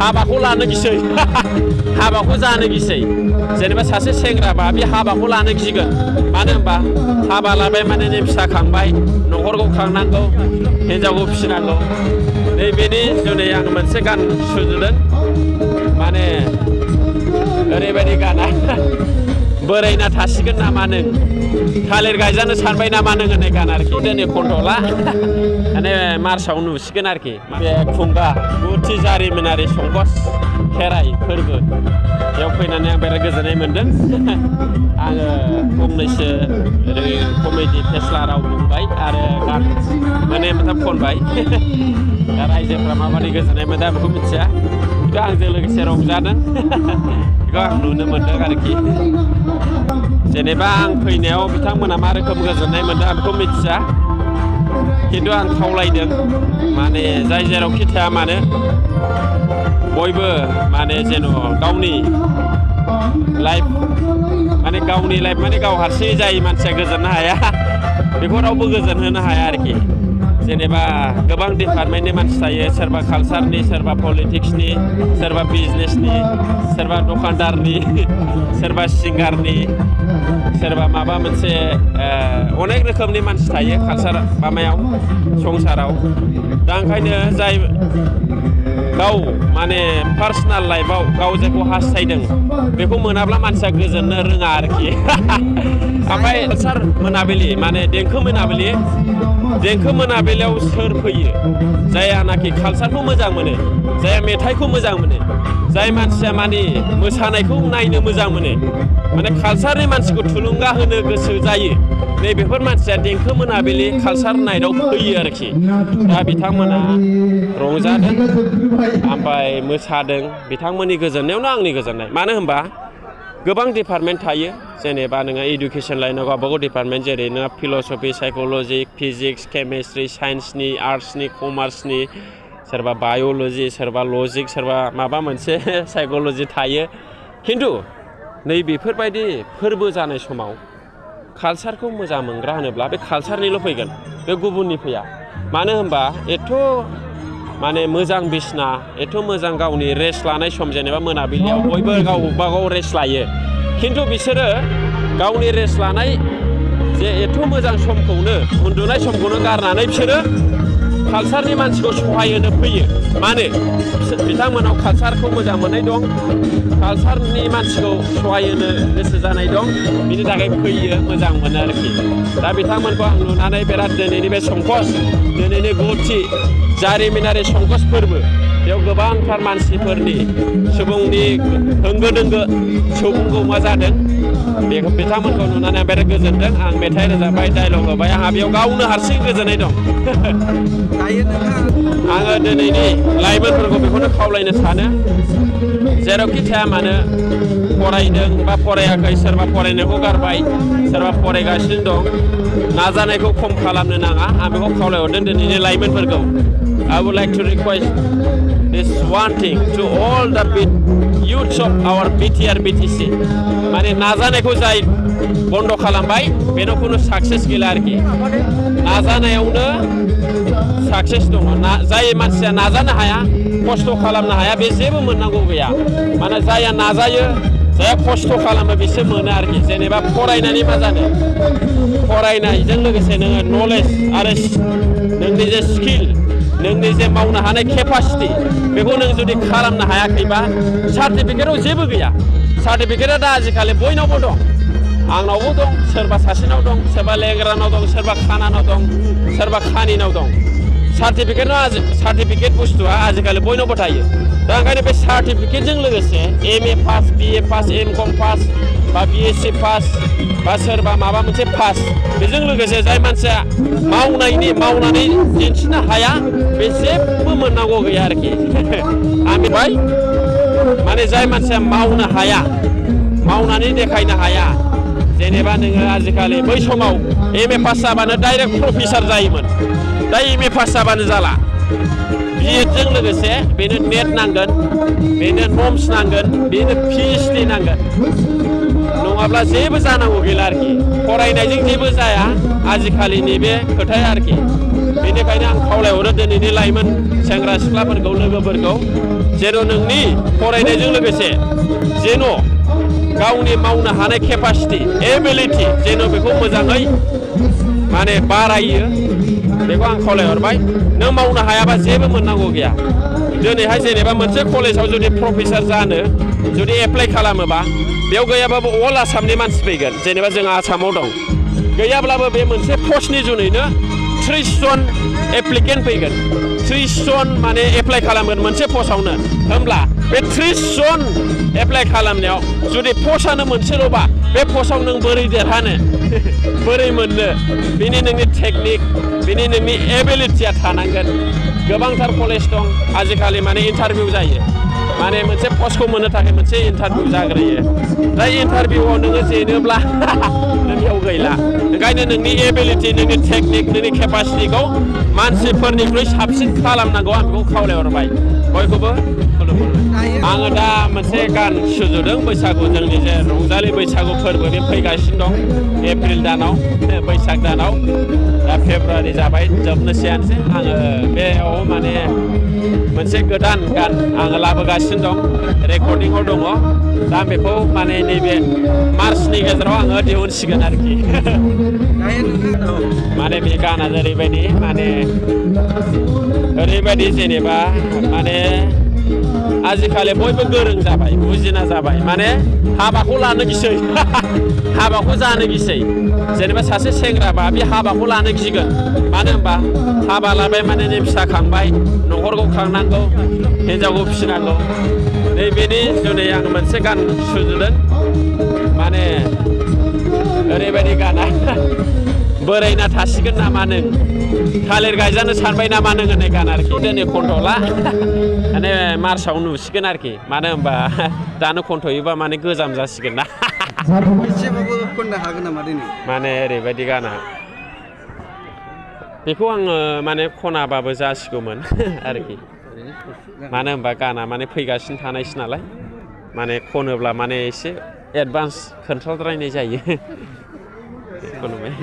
हाबाखौ लानो गिसै हाबाखौ जानो गिसै जेनेबा सासे सेंग्राबा बे हाबाखौ लानो गिगोन मानो होनबा हाबा लाबाय माने नै फिसा खांबाय न'खरखौ खांनांगौ हिन्जावखौ फिसिनांगौ नैबेनि जुनै आं मोनसे गान सुजुदों माने ओरैबायदि गाना बोरायना थासिगोन नामा नों थालिर गायजानो सानबाय नामा नों होननाय गान आरोखि दिनै खन्थ'ला माने मार्चआव नुसिगोन आरोखि बे खुंगा गुथि जारिमिनारि संकस खेराइ फोरबो बेयाव फैनानै आं बिराद गोजोननाय मोन्दों आङो फंनैसो कमेडि फेस्ला राव बुंबाय आरो गान मोननै मोनथाम खनबाय दा रायजोफ्रा माबायदि गोजोननाय मोनदों बेखौ मिथिया खिन्थु आंजों लोगोसे रंजादों बेखौ आं नुनो मोन्दों आरोखि जेनेबा आं फैनायाव बिथांमोना मा रोखोम गोजोननाय मोन्दों आं बेखौ मिथिया खिन्थु आं खावलायदों माने जाय जेरावखि थाया मानो बयबो माने जेन' गावनि लाइफ माने गाव हारसिङै जाय मानसिया गोजोननो हाया बेखौ रावबो गोजोन होनो हाया आरोखि जेनेबा गोबां डिपार्टमेन्टनि मानसि थायो सोरबा कालसारनि सोरबा पलिटिक्सनि सोरबा बिजनेसनि सोरबा दखानदारनि सोरबा सिंगारनि सोरबा माबा मोनसे अनेक रोखोमनि मानसि थायो कालसार माबायाव संसाराव दा ओंखायनो जाय गाव माने पार्सनेल लाइफआव गाव जायखौ हास्थायदों बेखौ मोनाब्ला मानसिया गोजोननो रोङा आरोखि ओमफ्राय कालसार मोनाबिलि माने देंखो मोनाबिलियाव सोर फैयो जायानाखि कालसारखौ मोजां मोनो जाया मेथाइखौ मोजां मोनो जाय मानसिया माने मोसानायखौ नायनो मोजां मोनो माने कालसारनि मानसिखौ थुलुंगा होनो गोसो जायो नैबेफोर मानसिया देंखो मोनाबिलि कालसार नाइटआव फैयो आरोखि दा बिथांमोना रंजादों ओमफ्राय मोसादों बिथांमोननि गोजोननायावनो आंनि गोजोननाय मानो होनबा गोबां डिपार्टमेन्ट थायो जेनेबा नोङो इडुकेसन लाइनाव गावबागाव डिपार्टमेन्ट जेरै नोङो फिल'सफि साइक'लजि फिजिक्स केमेस्ट्रि साइन्सनि आर्ट्सनि कमार्सनि सोरबा बाय'लजि सोरबा लजिक सोरबा माबा मोनसे साइक'लजि थायो खिन्थु नैबेफोरबायदि फोरबो जानाय समाव कालसारखौ मोजां मोनग्रा होनोब्ला बे कालसारनिल' फैगोन बे गुबुननि फैया मानो होनबा एथ' माने मोजां बिसना एथ' मोजां गावनि रेस्ट लानाय सम जेनेबा मोनाबिलियाव बयबो गावबागाव रेस्ट लायो खिन्थु बिसोरो गावनि रेस्ट लानाय जे एथ' मोजां समखौनो उन्दुनाय समखौनो गारनानै बिसोरो कालसारनि मानसिखौ सहाय होनो फैयो मानो बिथांमोनाव कालसारखौ मोजां मोननाय दं कालसारनि मानसिखौ सहाय होनो गोसो जानाय दं बिनि थाखाय फैयो मोजां मोनो आरोखि दा बिथांमोनखौ आं नुनानै बिराद दिनैनि बे संकस दिनैनि गुथि जारिमिनारि संकस फोरबो बेयाव गोबांथार मानसिफोरनि सुबुंनि होंगो दोंगो सुबुंगौमा जादों बेखौ बिथांमोनखौ नुनानै आं बिराद गोजोनदों आं मेथाइ रोजाबबाय डायलग होबाय आंहा बेयाव गावनो हारसिं गोजोननाय दं आङो दिनैनि लाइमोनफोरखौ बेखौनो खावलायनो सानो जेरावखि थाया मानो फरायदों बा फरायाखै सोरबा फरायनायखौ गारबाय सोरबा फरायगासिनो दं नाजानायखौ खम खालामनो नाङा आं बेखौ खावलायहरदों दिनैनि लाइमोनफोरखौ I would like to request this one thing to all the youths of our BTR BTC माने नाजानायखौ जाय बन्द खालामबाय बेनाव खुनु साक्सेस गैला आरोखि नाजानायावनो साक्सेस दङ जाय मानसिया नाजानो हाया खस्थ' खालामनो हाया बे जेबो मोननांगौ गैया माने जाया नाजायो जाया खस्थ' खालामो बिसो मोनो आरोखि जेनेबा फरायनानै मा जानो फरायनायजों लोगोसे नोङो नलेज आरो नोंनि जे स्किल नोंनि जे मावनो हानाय केपासिटि बेखौ नों जुदि खालामनो हायाखैबा सार्टिफिकेटआव जेबो गैया सार्टिफिकेटआ दा आजिखालि बयनावबो दं आंनावबो दं सोरबा सासेनाव दं सोरबा लेंग्रानाव दं सोरबा खानानाव दं सोरबा खानिनाव दं सार्टिफिकेट बुस्थुआ आजिखालि बयनावबो थायो दा ओंखायनो बे सार्टिफिकेटजों लोगोसे MA pass BA pass MCOM pass बा BSc पास बा सोरबा माबा मोनसे पास बेजों लोगोसे जाय मानसिया मावनानै दिन्थिनो हाया बे जेबो मोननांगौ गैया आरोखि आं बेवहाय माने जाय मानसिया मावनो हाया मावनानै देखायनो हाया जेनेबा नोङो आजिखालि बै समाव MA पास जाबानो डाइरेक्ट प्रफेसार जायोमोन दा MA पास जाबानो जाला बिएडजों लोगोसे बेनो नेट नांगोन बेनो नम्स नांगोन बेनो PhD नांगोन नङाब्ला जेबो जानांगौ गैला आरोखि फरायनायजों जेबो जाया आजिखालिनि बे खोथाया आरोखि बेनिखायनो आं खावलायहरो दिनैनि लाइमोन सेंग्रा सिख्लाफोरखौ लोगोफोरखौ जेन' नोंनि फरायनायजों लोगोसे जेन' गावनि मावनो हानाय केपासिटि एबिलिटि जेन' बेखौ मोजाङै माने बारायो बेखौ आं खावलायहरबाय नों मावनो हायाबा जेबो मोननांगौ गैया दिनैहाय जेनेबा मोनसे कलेजाव जुदि प्रफेसार जानो जुदि एप्लाइ खालामोबा बेयाव गैयाबाबो अल आसामनि मानसि फैगोन जेनेबा जों आसामाव दं गैयाब्लाबो बे मोनसे पस्टनि जुनैनो 30 जन एप्लिकेन्ट फैगोन 30 जन माने एप्लाइ खालामगोन मोनसे पस्टआवनो होमब्ला बे 30 जन एप्लाइ खालामनायाव जुदि पस्टआनो मोनसेल'बा बे पस्टआव नों बोरै देरहानो बोरै मोननो बिनि नोंनि टेकनिक बिनि नोंनि एबिलिटिया थानांगोन गोबांथार कलेज दं आजिखालि माने इन्टारभिउ जायो माने मोनसे पस्टखौ मोननो थाखाय मोनसे इन्टारभिउ जाग्रोयो जाय इन्टारभिउआव नोङो जेनोब्ला नों बेयाव गैला ओंखायनो नोंनि एबिलिटि नोंनि टेकनिक नोंनि केपासिटिखौ मानसिफोरनिख्रुइ साबसिन खालामनांगौ आं बेखौ खावलायहरबाय बयखौबो खुलुमहरबाय आङो दा मोनसे गान सुजुदों बैसागु जोंनि जे रंजालि बैसागु फोरबो बे फैगासिनो दं एप्रिल दानाव बैसाग दानाव दा फेब्रुवारि जाबाय जोबनोसैयानोसै आङो बेयाव माने मोनसे गोदान गान आङो लाबोगासिनो दं रेकर्डिंआव दङ दा बेखौ माने नैबे मार्चनि गेजेराव आङो दिहुनसिगोन आरोखि माने बे गाना ओरैबायदि जेनेबा माने आजिखालि बयबो गोरों जाबाय बुजिना जाबाय माने हाबाखौ लानो गिसै हाबाखौ जानो गिसै जेनेबा सासे सेंग्राबा बे हाबाखौ लानो गिगोन मानो होनबा हाबा लाबाय माने फिसा खांबाय न'खरखौ खांनांगौ हिन्जावखौ फिसिनांगौ नैबेनि जुनै आं मोनसे गान सुजुदों माने ओरैबायदि गाना बोरायना थासिगोन नामा नों थालिर गायजानो सानबाय नामा नों होननाय गान आरोखि दिनै खन्थ'ला माने मार्चआव नुसिगोन आरोखि मानो होनबा दानो खन्थ'योबा माने गोजाम जासिगोन ना एसेबाबो खननो हागोन नामा दिनै माने ओरैबायदि गाना बेखौ आङो माने खनाबाबो जासिगौमोन आरोखि मानो होनबा गाना माने फैगासिनो थानायसो नालाय माने खनोब्ला माने एसे एडभान्स खोन्थाद्रायनाय जायो खुलुमबाय